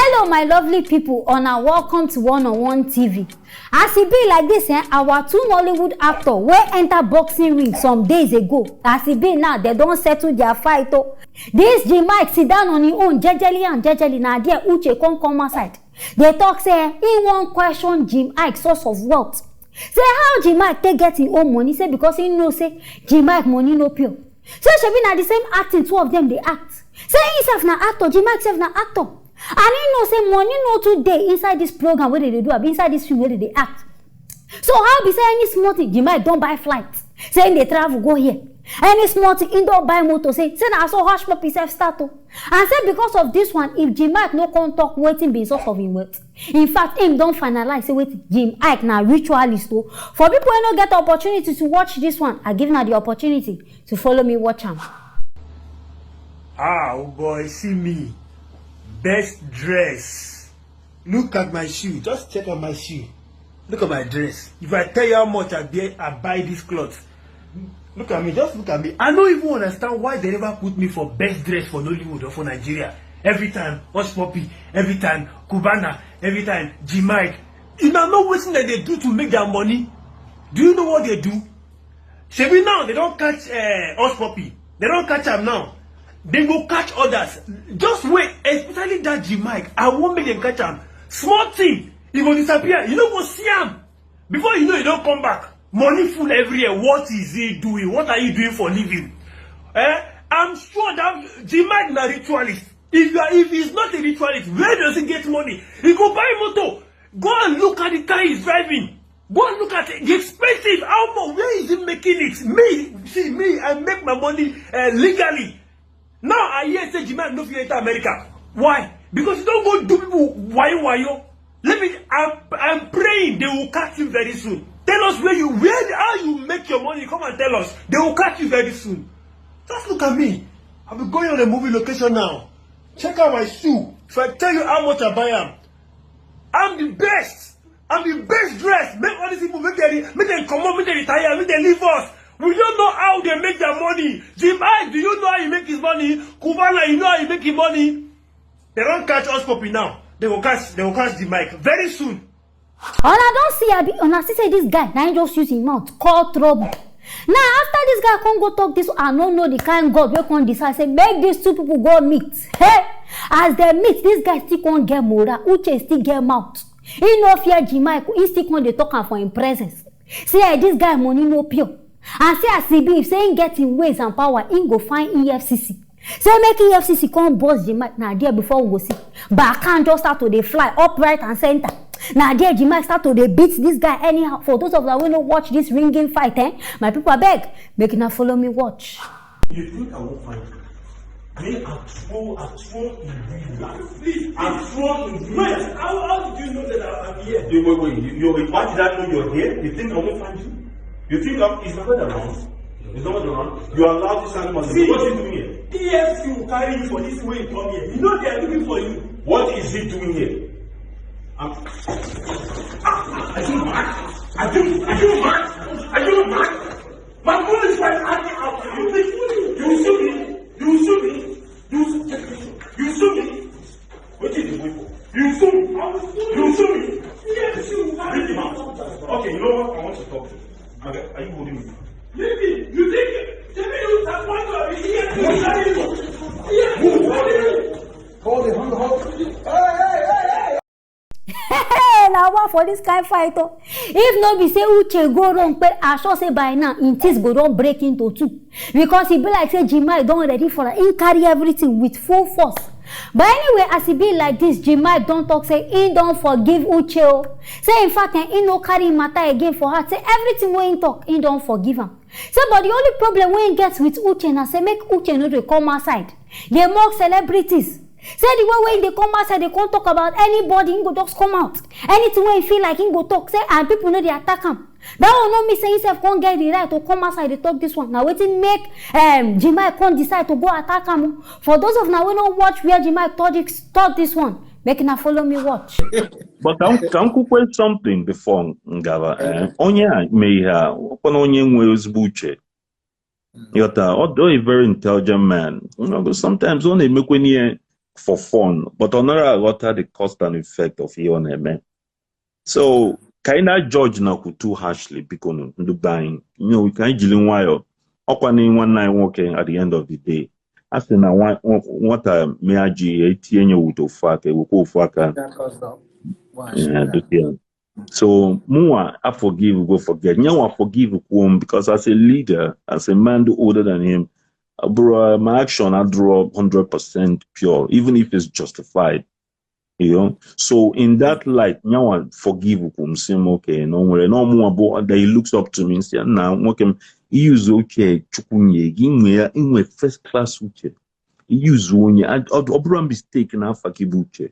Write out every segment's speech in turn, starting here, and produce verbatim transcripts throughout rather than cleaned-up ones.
Hello, my lovely people, una welcome to One on One T V. As e be like this, eh, our two Nollywood actor wey enter boxing ring some days ago, as e be now, they don settle their fight o. This Jim Iyke sit down on him own jejely and jejely, na there Uche come come outside. They talk say he wan question Jim Iyke source of wealth. Say how Jim Iyke take get him own money, say because he know say Jim Iyke money no pure. Say shebi na the same acting two of them dey act. Say himself na actor, Jim Iyke sef na actor. And he know say money no too dey inside this program wey they dey do, abi inside this film wey they dey act. So how be say any small thing, Jim Iyke don buy flight, say he dey travel go here. Any small thing, he don buy motor, say, say na so Hushpuppi sef start o. And say because of this one, if Jim Iyke no come talk wetin be source of him wealth, in fact, him don finalize say wetin, Jim Iyke na ritualist o. For people wey no get opportunity to watch this one, I give na the opportunity to follow me watch am. Ah, oh boy, see me. Best dress. Look at my shoe. Just check out my shoe. Look at my dress. If I tell you how much I buy, I buy this cloth. Look at me. Just look at me. I don't even understand why they never put me for best dress for Nollywood or for Nigeria. Every time, Hushpuppi. Every time, Cubana. Every time, Jim Iyke. You know, know wetin dem dey do to make their money? Do you know what they do? Shebi now they don catch uh, Hushpuppi. They don catch am now. They go catch others. Just wait, especially that Jim Iyke. I wan make them catch am. Small thing, he go disappear. You no go see am. Before you know, he don come back. Money full everywhere. What is he doing? What are you doing for living? Eh? I'm sure that Jim Iyke na ritualist. If you are, if he's not a ritualist, where does he get money? He go buy motor. Go and look at the car he's driving. Go and look at the expensive. How much? Where is he making it? Me, see me, I make my money uh, legally. Now I hear say Jim Iyke no fit enter America. Why? Because you don go do people wayo wayo. Let me. I'm, I'm praying they will catch you very soon. Tell us where you, where, how you make your money. Come and tell us. They will catch you very soon. Just look at me. I'll be going on a movie location now. Check out my shoe. If I tell you how much I buy am, I'm the best. I'm the best dress. Make all these people, make them, make them come up, make them retire, make them leave us. We don't know how they make their money. Jim Iyke, do you know how he make his money? Cubana, you know how he make his money? They don catch Hushpuppi now. They will catch, they will catch Jim Iyke very soon. Una don see, abi una see say this guy na him just use him mouth call trouble. Now after this guy come go talk this, I no know the kind God wey come decide say make these two people go meet. Hey, as they meet, this guy still come get moral. Uche still get mouth. He no fear Jim Iyke. He still come dey talk am for him presence. See, eh, this guy money no pure. And see as e be, if say him get him ways and power, him go find E F C C. Say make E F C C come burst Jim Iyke, na there before we go see. But I can't just start to dey fly up, right and center. Na there Jim Iyke start to dey beat this guy anyhow. For those of you wey no watch this ringing fight, eh, my people, abeg, make una follow me watch. You think I won't find you? Me, I'm strong, I'm strong in real life. Please, I'm strong in real life. How, how did you know that I'm here? You, wait, wait, you, you, wait, why did I know you're here? You think I won't find you? You think I'm, is my brother around? Is my brother around? You allow this animal to. See, what is he doing here? E F C C will carry you for this way you come here. You know they are looking for you. What is he doing here? I'm, ah, are you mad? Are you, are you mad? Are you mad? My phone is right at the house. You, you sue me. You sue me. You sue, you sue me. What is the way for? You sue me. You sue me. Yes, you. Bring him out. Okay, you know what? I want to talk to you. Okay, are you holding me? Maybe you think, maybe you want to be here. Yes, you. Yes, you. Hold it, hold it, hold it. Hey, hey, hey, hey. Hey, na one for this kind fight o. If no be say Uche go wrong, pe I sure say by now him things go don break into two, because e be like say Jim Iyke don ready for am. He carry everything with full force. But anyway, as e be like this, Jim Iyke don talk say he don forgive Uche o. Say in fact, eh, he no carry him matter again for heart. Say everything wey he talk, he don forgive am. Say but the only problem wey he get with Uche na say make Uche no dey come outside dey mock celebrities. Say the way wey he dey come outside dey come talk about anybody, he go just come out. Anything wey he feel like, he go talk. Say and people no dey attack am. That one no mean say himself come get the right to come outside dey talk this one. Na wetin make um, Jim Iyke come decide to go attack am o. For those of una wey no watch where Jim Iyke talk this, talk this one, make una follow me watch. But ka m ka m kwukwe something before m gaba, eh, onye a mee ihe a, ọkwana onye nwe ezigbo uche. Ịghọta, ọ dị a very intelligent man. You know, sometimes ọ na-emekwe n'ihe for fun, but ọ nara aghọta the cost and effect of ihe ọ na-eme. So ka anyị na-ajudge na-ekwu too harshly, biko nụ, ndị be anyị, you know, ka anyị jiri nwayọọ. Ọkwa na nwanne anyị nwoke, at the end of the day, a sị na nwa- nwa- nwata mee ajọ ihe, etinye ya with ofu aka, ewekwa ofu aka. Yeah, do there. So mụnwa, I forgive, go forget. Nyanwa forgive kwuo m, because as a leader, as a man do older than him, bro, my action I draw hundred percent pure, even if it's justified. You know? So in that light, nyanwa forgive kwuo m, sị m, okay, no worry, no more, but that he looks up to me and say, "Na nwoke m, use uche Chukwu nye gị, inwe ya, inwe first class uche. Use onye, ọ bụrụ mistake na afa gị bụ uche."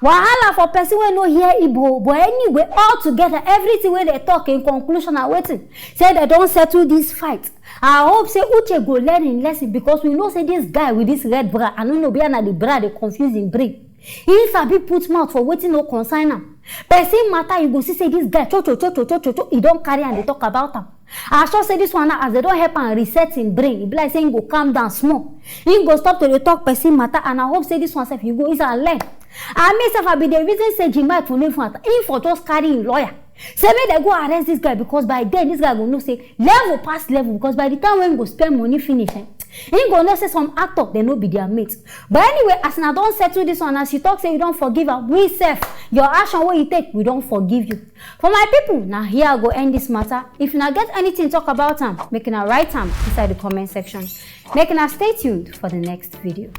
Wahala for person wey no hear Igbo, but anyway, all together, everything wey dem talk in conclusion na wetin? Say dem don settle this fight. I hope say Uche go learn im lesson, because we know say this guy with this red bra, I no know where na the bra dey confuse im brain. He sabi put mouth for wetin no concern am. Person matter, you go see say this guy cho cho cho cho cho cho cho, he don carry am dey talk about am. I sure say this one now, as dem don help am reset im brain, e be like say im go calm down small. Im go stop to dey talk person matter, and I hope say this one sef, you go use am learn. I mean sef, I be dey reason say Jemai for no for him for just carry im lawyer. Say make dem go arrest this guy, because by then this guy go know say level pass level, because by the time wey im go spend money finish, eh, im go know say some actor dem no be their mate. But anyway, as una don settle this one, as you talk say you don forgive am, we sef, your action wey you take, we don forgive you. For my people, na here I go end this matter. If una get anything talk about am, make una write am inside the comment section. Make una stay tuned for the next video.